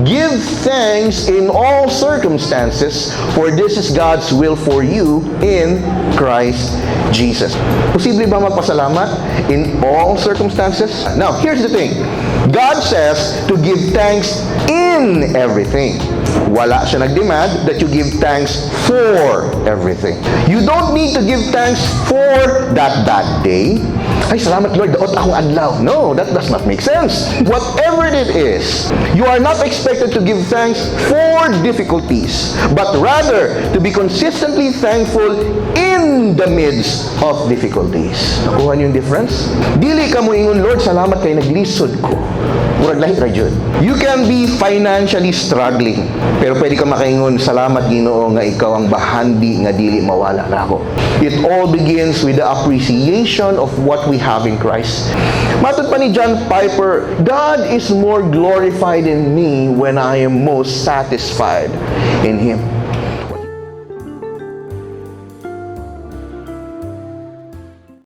"Give thanks in all circumstances, for this is God's will for you in Christ Jesus." Posible ba magpasalamat in all circumstances? Now, here's the thing. God says to give thanks in everything. Wala siya nag-demand that you give thanks for everything. You don't need to give thanks for that bad day. "Ay, salamat, Lord, daot akong adlaw." No, that does not make sense. Whatever it is, you are not expected to give thanks for difficulties, but rather to be consistently thankful in the midst of difficulties. Nakuha niyo yung difference? Dili ka mo ingon, "Lord, salamat kay naglisod ko." Murag lahi ra jud. You can be financially struggling, pero pwede ka makaingon, "Salamat, Ginoo, nga ikaw ang bahandi nga dili mawala nako." It all begins with the appreciation of what we have in Christ. Matod pa ni John Piper, "God is more glorified in me when I am most satisfied in Him."